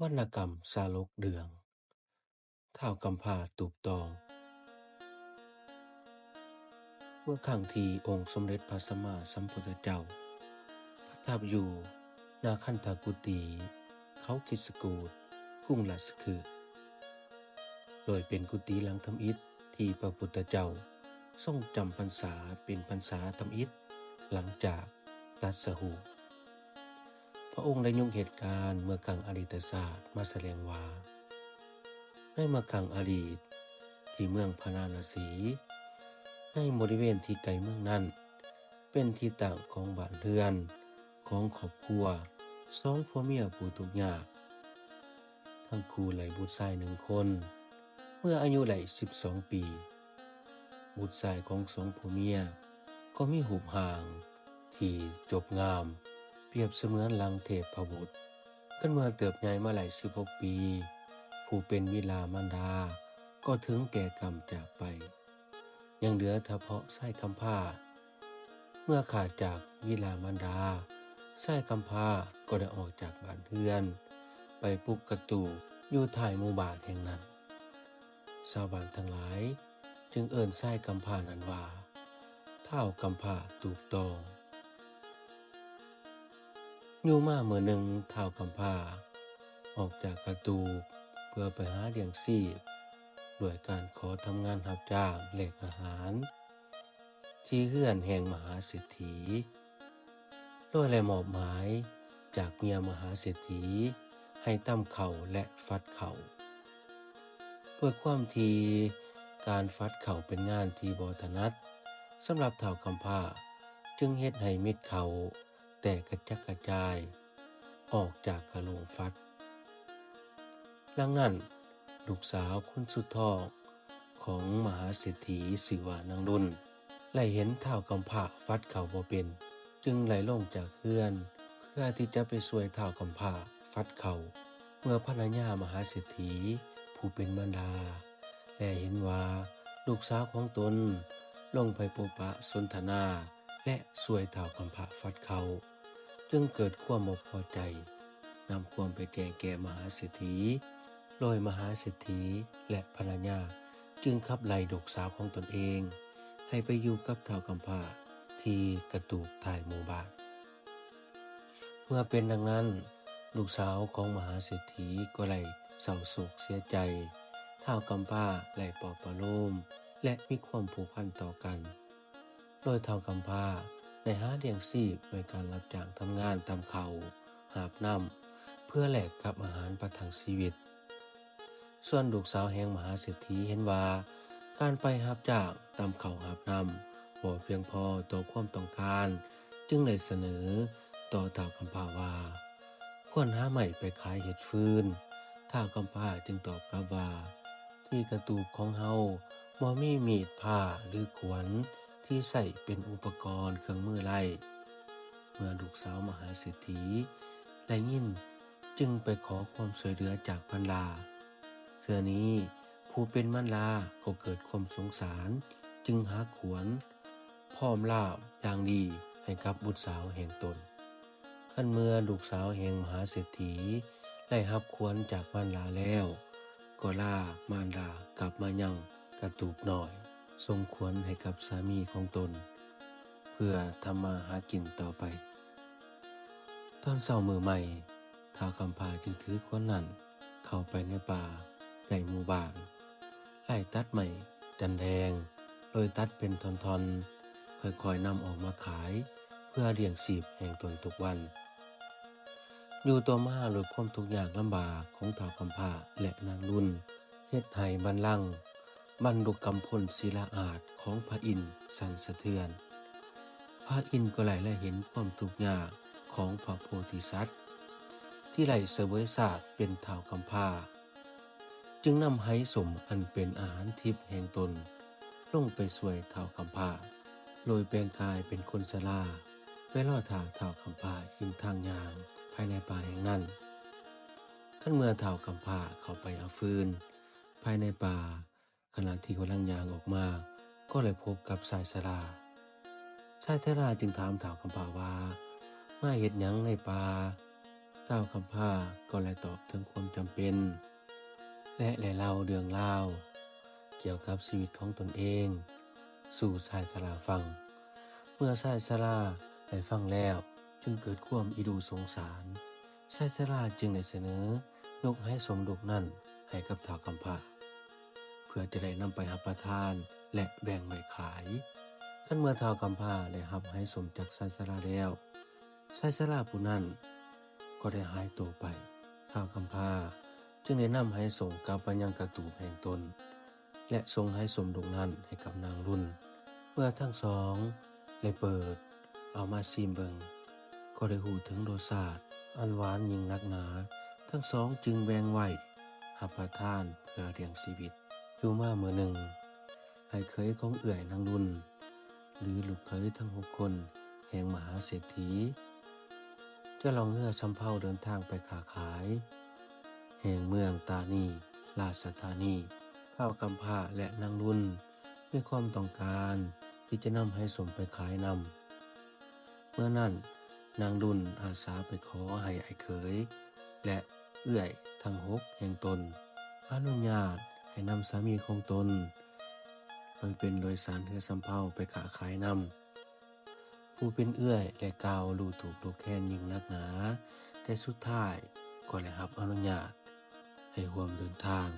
ວັນນະກຳສາລົກເດືອງ ທ້າວກຳພ້າຕູບຕອງ. ເມື່ອຄັ້ງທີ່ອົງສົມເດັດພະສຳມາສຳພຸດທະເຈົ້າປະທັບຢູ່ນາຄັນທະກຸຕິ ເຂົາຄິດສະກູດ ກຸງລາຊະຄຶ ໂດຍເປັນກຸຕິຫຼັງທຳອິດທີ່ພະພຸດທະເຈົ້າຊົງຈຳພັນສາເປັນພັນສາທຳອິດຫຼັງຈາກຕັດສະຮູ້. ພະອົງໄດ້ຍົກເຫດການເມື່ອຄັ້ງອະດີດຕະຊາດມາສະແດງວ່າ ໃນເມື່ອຄັ້ງອະດີດ ທີ່ເມືອງພາລານະສີ ໃນບໍລິເວນທີ່ໃກ້ເມືອງນັ້ນ ເປັນທີ່ຕັ້ງຂອງບ້ານເຮືອນຂອງຄອບຄົວສອງຜົວເມຍຜູ້ທຸກຍາກ. ທັງຄູ່ໄດ້ບຸດຊາຍໜຶ່ງຄົນ ເມື່ອອາຍຸໄດ້ສິບສອງປີ. ບຸດຊາຍຂອງສອງຜົວເມຍກໍມີຮູບຮ່າງທີ່ຈົບງາມ ປຽບສະເໝືອນດັ່ງເທບພະບຸດ. ຄັນເມື່ອເຕີບໃຫຍ່ມາໄດ້ສິບຫົກປີ ຜູ້ເປັນບິດາມານດາກໍເຖິງແກ່ກຳຈາກໄປ. ຍັງເຫຼືອສະເພາະຊາຍກຳພ້າ. ເມື່ອຂາດຈາກບິດາມານດາ, ຊາຍກຳພ້າກໍໄດ້ອອກຈາກບ້ານເຮືອນ ໄປປຸກກະຕູບຢູ່ທ້າຍໝູ່ບ້ານແຫ່ງນັ້ນ. ຊາວບ້ານທັງຫຼາຍຈຶ່ງເອີ້ນຊາຍກຳພ້ານັ້ນວ່າ ທ້າວກຳພ້າຕູບຕອງ. ຢູ່ມາມື້ໜຶ່ງ ທ້າວກຳພ້າອອກຈາກກະຕູບເພື່ອໄປຫາລ້ຽງຊີບ ດ້ວຍການຂໍທຳງານຮັບຈ້າງແລກອາຫານ ທີ່ເຮືອນແຫ່ງມະຫາເສດຖີ ໂດຍໄດ້ມອບໝາຍຈາກເມຍມະຫາເສດຖີໃຫ້ຕຳເຂົ້າ ແລະ ຝັດເຂົ້າ. ດ້ວຍຄວາມທີ່ການຝັດເຂົ້າເປັນງານທີ່ບໍ່ຖະໜັດສຳລັບທ້າວກຳພ້າ ຈຶ່ງເຮັດໃຫ້ເມັດເຂົ້າແຕກກະຈັດກະຈາຍອອກຈາກກະໂຫຼງຝັດ. ດັ່ງນັ້ນ ລູກສາວຄົນສຸດທ້ອງຂອງມະຫາເສດຖີຊື່ວ່ານາງລຸນ ໄດ້ເຫັນທ້າວກຳພ້າຝັດເຂົ້າບໍ່ເປັນ ຈຶ່ງໄດ້ລົງຈາກເຮືອນເພື່ອທີ່ຈະໄປຊ່ວຍທ້າວກຳພ້າຝັດເຂົ້າ. ເມື່ອພັນລະຍາມະຫາເສດຖີຜູ້ເປັນມານດາ ແລເຫັນວ່າລູກສາວຂອງຕົນລົງໄປພົບປະສົນທະນາ ແລະ ຊ່ວຍທ້າວກຳພ້າຝັດເຂົ້າ ຈຶ່ງເກີດຄວາມບໍ່ພໍໃຈ ນຳຄວາມໄປແຈ້ງແກ່ມະຫາເສດຖີ ໂດຍມະຫາເສດຖີ ແລະ ພັນລະຍາຈຶ່ງຂັບໄລ່ລູກສາວຂອງຕົນເອງໃຫ້ໄປຢູ່ກັບທ້າວກຳພ້າທີ່ກະຕູບທ້າຍໝູ່ບ້ານ. ເມື່ອເປັນດັ່ງນັ້ນ ລູກສາວຂອງມະຫາເສດຖີກໍໄດ້ເສົ້າໂສກເສຍໃຈ. ທ້າວກຳພ້າໄດ້ປອບປະໂລມ ແລະ ມີຄວາມຜູກພັນຕໍ່ກັນ. ໂດຍທ້າວກຳພ້າໄດ້ຫາລ້ຽງຊີບໂດຍການຮັບຈ້າງທຳງານຕຳເຂົ້າ ຫາບນ້ຳ ເພື່ອແລກກັບອາຫານປະທັງຊີວິດ. ສ່ວນລູກສາວແຫ່ງມະຫາເສດຖີເຫັນວ່າ ການໄປຮັບຈ້າງຕຳເຂົ້າຫາບນ້ຳບໍ່ພຽງພໍຕໍ່ຄວາມຕ້ອງການ ຈຶ່ງໄດ້ສະເໜີຕໍ່ທ້າວກຳພ້າວ່າ ຄວນຫາໄມ້ໄປຂາຍເຮັດຟືນ. ທ້າວກຳພ້າຈຶ່ງຕອບກັບວ່າ ທີ່ກະຕູບຂອງເຮົາບໍ່ມີມີດພ້າ ຫຼື ຂວານທີ່ໃຊ້ເປັນອຸປະກອນເຄື່ອງມືໄລ້. ເມື່ອລູກສາວມະຫາເສດຖີໄດ້ຍິນ ຈຶ່ງໄປຂໍຄວາມຊ່ວຍເຫຼືອຈາກພັນລາ. ເທື່ອນີ້ຜູ້ເປັນມານດາກໍເກີດຄວາມສົງສານ ຈຶ່ງຫາຂວານພ້ອມລາມຢ່າງດີໃຫ້ກັບບຸດສາວແຫ່ງຕົນ. ຄັນເມື່ອລູກສາວແຫ່ງມະຫາເສດຖີໄດ້ຮັບຂວັນຈາກມານດາແລ້ວ ກໍລາມານດາກັບມາຍັງກະຕູບນ້ອຍ ສົ່ງຂວັນໃຫ້ກັບສາມີຂອງຕົນ ເພື່ອທຳມາຫາກິນຕໍ່ໄປ. ຕອນເຊົ້າມື້ໃໝ່ ທ້າວກຳພ້າຈຶ່ງຖືຂວັນນັ້ນເຂົ້າໄປໃນປ່າໃກ້ໝູ່ບ້ານ ໄລ່ຕັດໄມ້ຈັນແດງ ໂດຍຕັດເປັນທ່ອນໆ ຄ່ອຍໆນຳອອກມາຂາຍເພື່ອລ້ຽງຊີບແຫ່ງຕົນທຸກວັນ. ຢູ່ຕໍ່ມາ ດ້ວຍຄວາມທຸກຍາກລຳບາກຂອງທ້າວກຳພ້າ ແລະ ນາງລຸນ ເຮັດໃຫ້ບັນລັງບັນລຸກຳພົນສີລະອາດຂອງພະອິນສັ່ນສະເທືອນ. ພະອິນກໍໄດ້ລະເຫັນຄວາມທຸກຍາກຂອງພະໂພທິສັດ ທີ່ໄດ້ສະເຫວີຍຊາດເປັນທ້າວກຳພ້າ ຈຶ່ງນຳໄຫສົ້ມອັນເປັນອາຫານທິບແຫ່ງຕົນລົງໄປຊ່ວຍທ້າວກຳພ້າ ໂດຍແປງກາຍເປັນຄົນຊະລາ ໄປລໍຖ້າທ້າວກຳພ້າຢູ່ທາງຍ່າງພາຍໃນປ່າແຫ່ງນັ້ນ. ຄັນເມື່ອທ້າວກຳພ້າເຂົ້າໄປເອົາຟືນພາຍໃນປ່າ ຂະນະທີ່ກຳລັງຍ່າງອອກມາ ກໍໄດ້ພົບກັບຊາຍຊະລາ. ຊາຍຊະລາຈຶ່ງຖາມທ້າວກຳພ້າວ່າ ມາເຮັດຫຍັງໃນປ່າ? ທ້າວຄຳພ້າກໍໄດ້ຕອບເຖິງຄວາມຈຳເປັນ ແລະ ໄດ້ເລົ່າເລື່ອງລາວກ່ຽວກັບຊີວິດຂອງຕົນເອງສູ່ຊາຍຊະລາຟັງ. ເມື່ອຊາຍຊະລາໄດ້ຟັງແລ້ວ ຈຶ່ງເກີດຄວາມອີດູສົງສານ. ຊາຍຊະລາຈຶ່ງໄດ້ສະເໜີຍົກໄຫສົມລູກນັ້ນໃຫ້ກັບທ້າວຄຳພ້າ ເພື່ອຈະໄດ້ນຳໄປຮັບປະທານ ແລະ ແບ່ງໄວ້ຂາຍ. ຄັນເມື່ອທ້າວຄຳພ້າໄດ້ຮັບໄຫສົມຈາກຊາຍຊະລາແລ້ວ, ຊາຍຊະລາຜູ້ນັ້ນກໍໄດ້ຫາຍໂຕໄປ. ທ້າວຄຳພ້າຈຶ່ງໄດ້ນຳໄຫສົມກັບໄປຍັງກະຕູບແຫ່ງຕົນ ແລະ ສົ່ງໄຫສົມລູກນັ້ນໃຫ້ກັບນາງລຸນ. ເມື່ອທັງສອງໄດ້ເປີດເອົາມາຊີມເບິ່ງ ກໍໄດ້ຮູ້ເຖິງລົດຊາດອັນຫວານຍິ່ງນັກໜາ. ທັງສອງຈຶ່ງແບ່ງໄວ້ຮັບປະທານເພື່ອລ້ຽງຊີວິດ. ຢູ່ມາມື້ໜຶ່ງ, ອ້າຍເຂີຍຂອງເອື້ອຍນາງລຸນ ຫຼື ລູກເຂີຍທັງຫົກຄົນແຫ່ງມະຫາເສດຖີ ຈະລ່ອງເຮືອສຳເພົາເດີນທາງໄປຄ້າຂາຍແຫ່ງເມືອງຕານີ ລາຊະທານີ. ທ້າວຄຳພ້າ ແລະ ນາງລຸນມີຄວາມຕ້ອງການທີ່ຈະນຳໄຫສົມໄປຂາຍນຳ. ເມື່ອນັ້ນ, ນາງລຸນອາສາໄປຂໍໃຫ້ອ້າຍເຂີຍ ແລະ ເອື້ອຍທັງຫົກແຫ່ງຕົນອະນຸຍາດໃຫ້ນຳສາມີຂອງຕົນໄປເປັນໂດຍສານເຮືອສຳເພົາໄປຄ້າຂາຍນຳ. ຜູ້ເປັນເອື້ອຍໄດ້ກ່າວດູຖູກດູແຄນຍິ່ງນັກໜາ, ແຕ່ສຸດທ້າຍກໍໄດ້ຮັບອະນຸຍາດໃຫ້ຮ່ວມເດີນທາງ,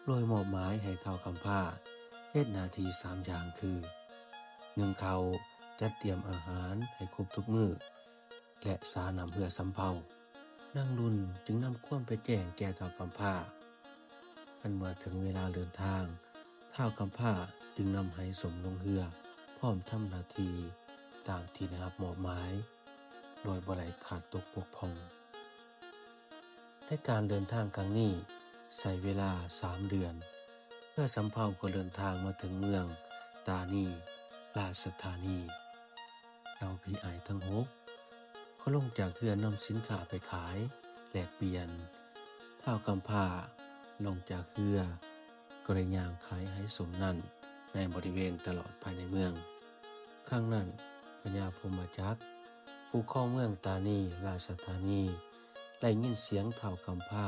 ໂດຍມອບໝາຍໃຫ້ທ້າວຄຳພ້າເຮັດໜ້າທີ່ສາມຢ່າງຄື ໜຶ່ງເຂົ້າ, ຈັດຕຽມອາຫານໃຫ້ຄົບທຸກມື້ ແລະ ສານ້ຳເຮືອສຳເພົາ. ນາງລຸນຈຶ່ງນຳຄວາມໄປແຈ້ງແກ່ທ້າວຄຳພ້າ. ຄັນເມື່ອເຖິງເວລາເດີນທາງ, ທ້າວຄຳພ້າຈຶ່ງນຳໄຫສົມລົງເຮືອ ພ້ອມທຳໜ້າທີ່ຕາມທີ່ໄດ້ຮັບມອບໝາຍ ໂດຍບໍ່ໄດ້ຂາດຕົກບົກຜ່ອງ. ໃນການເດີນທາງຄັ້ງນີ້ໃຊ້ເວລາສາມເດືອນ, ເຮືອສຳເພົາກໍເດີນທາງມາເຖິງເມືອງຕານີ ລາຊະທານີ. ເຫຼົ່າພີ່ອ້າຍທັງຫົກກໍລົງຈາກເຮືອນຳສິນຄ້າໄປຂາຍແລກປ່ຽນ. ທ້າວຄຳພ້າລົງຈາກເຮືອກໍໄດ້ຍ່າງຂາຍໄຫສົມນັ້ນໃນບໍລິເວນຕະຫຼອດພາຍໃນເມືອງ. ຄັ້ງນັ້ນ ພະຍາພົມມະຈັກ ຜູ້ຄອງເມືອງຕານີ ລາຊະທານີ ໄດ້ຍິນສຽງທ້າວຄຳພ້າ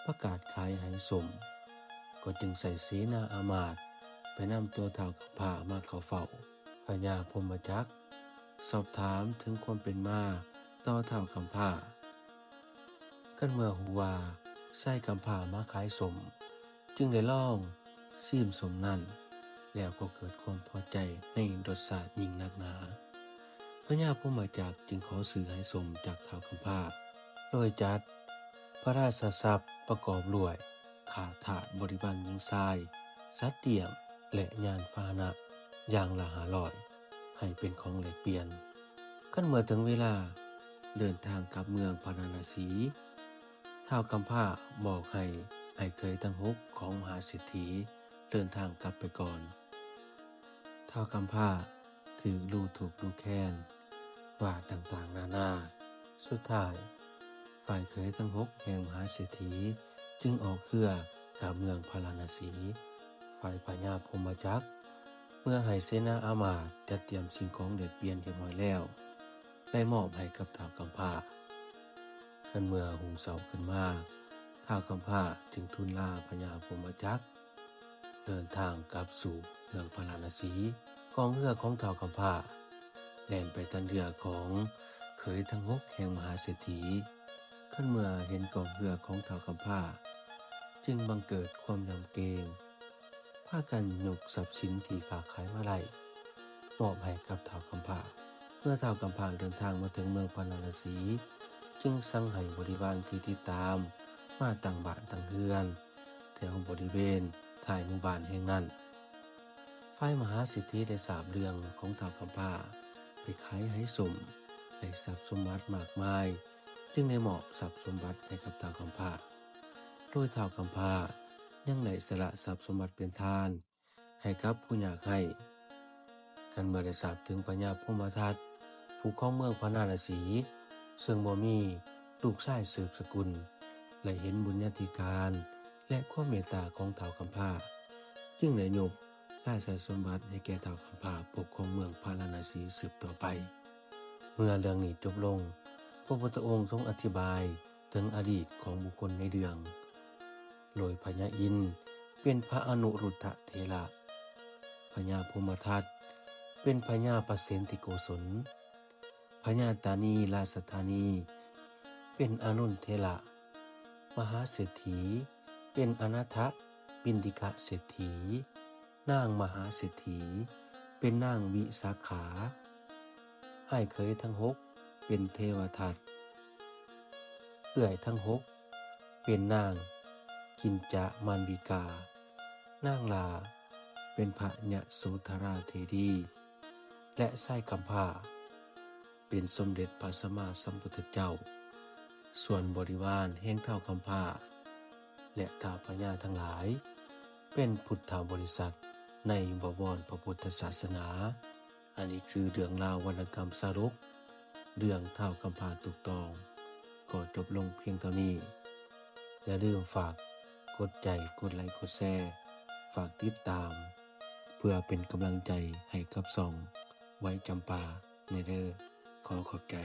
ປະກາດຂາຍໄຫສົມ, ກໍຈຶ່ງໃຊ້ເສນາອາມາດໄປນຳຕົວທ້າວຄຳພ້າມາເຂົ້າເຝົ້າ. ພະຍາພົມມະຈັກສອບຖາມເຖິງຄວາມເປັນມາຕໍ່ທ້າວຄຳພ້າ. ຄັນເມື່ອຮູ້ວ່າຊາຍຄຳພ້າມາຂາຍສົ້ມ, ຈຶ່ງໄດ້ລອງຊີມສົ້ມນັ້ນ ແລ້ວກໍເກີດຄວາມພໍໃຈໃນລົດຊາດຍິ່ງນັກໜາ. ພະຍາພົມມະຈັກຈຶ່ງຂໍຊື້ໄຫສົ້ມຈາກທ້າວຄຳພ້າ ໂດຍຈັດພະລາຊະຊັບປະກອບດ້ວຍ ຂ້າທາດບໍລິວານຍິງຊາຍ, ສັດລ້ຽງ ແລະ ຍານພາຫະນະຢ່າງລະຫ້າຮ້ອຍ ໃຫ້ເປັນຂອງແລກປ່ຽນ. ຄັນເມື່ອເຖິງເວລາເດີນທາງກັບເມືອງພາລານະສີ, ທ້າວຄຳພ້າບອກໃຫ້ອ້າຍເຂີຍທັງຫົກຂອງມະຫາເສດຖີເດີນທາງກັບໄປກ່ອນ. ທ້າວຄຳພ້າຖືກດູຖູກດູແຄນວ່າຕ່າງໆນານາ. ສຸດທ້າຍ, ຝ່າຍເຂີຍທັງຫົກແຫ່ງມະຫາເສດຖີຈຶ່ງອອກເຮືອກັບເມືອງພາລານະສີ. ຝ່າຍພະຍາພົມມະຈັກເມືອໃຫ້ເສນາອາມາດຈັດຕຽມສິ່ງຂອງແລກປ່ຽນຮຽບຮ້ອຍແລ້ວ ໄດ້ມອບໃຫ້ກັບທ້າວຄຳພ້າ. ຄັນເມື່ອຮຸ່ງເຊົ້າຂຶ້ນມາ, ທ້າວຄຳພ້າຈຶ່ງທູນລາພະຍາພົມມະຈັກ ເດີນທາງກັບສູ່ເມືອງພາລານະສີ. ກອງເຮືອຂອງທ້າວຄຳພ້າແລ່ນໄປຕັນເຮືອຂອງເຂີຍທັງຫົກແຫ່ງມະຫາເສດຖີ. ຄັນເມື່ອເຫັນກອງເຮືອຂອງທ້າວຄຳພ້າ ຈຶ່ງບັງເກີດຄວາມຍຳເກງ, ພາກັນຍົກຊັບສິນທີ່ຄ້າຂາຍມາໄດ້ ມອບໃຫ້ກັບທ້າວຄຳພ້າ. ເມື່ອທ້າວຄຳພ້າເດີນທາງມາເຖິງເມືອງພາລານະສີ, ຈຶ່ງສັ່ງໃຫ້ບໍລິວານທີ່ຕິດຕາມມາຕັ້ງບ້ານຕັ້ງເຮືອນແຖວບໍລິເວນທ້າຍໝູ່ບ້ານແຫ່ງນັ້ນ. ຝ່າຍມະຫາເສດຖີໄດ້ຊາບເລື່ອງຂອງທ້າວຄຳພ້າໄປຂາຍໄຫສົ້ມ ໄດ້ຊັບສົມບັດມາກມາຍ, ຈຶ່ງໄດ້ມອບຊັບສົມບັດໃຫ້ກັບທ້າວຄຳພ້າ, ໂດຍທ້າວຄຳພ້າຍັງໄດ້ສະຫຼະຊັບສົມບັດເປັນທານ ໃຫ້ກັບຜູ້ຍາກໄຮ້. ຄັນເມື່ອໄດ້ຊາບເຖິງພະຍາພົມມະທັດ ຜູ້ຄອງເມືອງພາລານະສີ ເຊິ່ງບໍ່ມີລູກຊາຍສືບສະກຸນ ແລະ ເຫັນບຸນຍາທິການ ແລະ ຄວາມເມດຕາຂອງທ້າວຄຳພ້າ ຈຶ່ງໄດ້ຍົກລາຊະສົມບັດໃຫ້ແກ່ທ້າວຄຳພ້າປົກຄອງເມືອງພາລານະສີສືບຕໍ່ໄປ. ເມື່ອເລື່ອງນີ້ຈົບລົງ, ພະພຸດທະອົງຊົງອະທິບາຍ ເຖິງອະດີດຂອງບຸກຄົນໃນເລື່ອງ, ໂດຍພະຍາອິນເປັນພະອະນຸຣຸດທະເຖລະ, ພະຍາພົມມະທັດເປັນພະຍາປະເສນທິໂກສົນ, ພະຍາຕານີລາຊະທານີເປັນອານົນເຖລະ, ມະຫາເສດຖີເປັນອະນາຖະປິນດິກະເສດຖີ, ນາງມະຫາເສດຖີເປັນນາງວິສາຂາ, ອ້າຍເຂີຍທັງຫົກເປັນເທວະທັດ, ເອື້ອຍທັງຫົກເປັນນາງກິນຈະມານວິກາ, ນາງຫຼ້າເປັນພະຍະໂສທະລາເທດີ ແລະ ຊາຍກຳພ້າເປັນສົມເດັດພະສຳມາສຳພຸດທະເຈົ້າ. ສ່ວນບໍລິວານແຫ່ງທ້າວກຳພ້າ ແລະ ທ້າວພະຍາທັງຫຼາຍ ເປັນພຸດທະບໍລິສັດໃນບໍວອນພະພຸດທະສາສະໜາ. ອັນນີ້ຄືເລື່ອງລາວວັນນະກຳຊາດົກ, ເລື່ອງທ້າວກຳພ້າຕຸກຕອງ ກໍຈົບລົງພຽງເທົ່ານີ້. ຢ່າລືມຝາກກົດໃຈ, ກົດໄລ, ກົດແຊ, ຝາກຕິດຕາມ ເພື່ອເປັນກຳລັງໃຈໃຫ້ກັບຊ່ອງໄວຈຳປາແດ່ເດີ້. ຂໍຂອບໃຈ.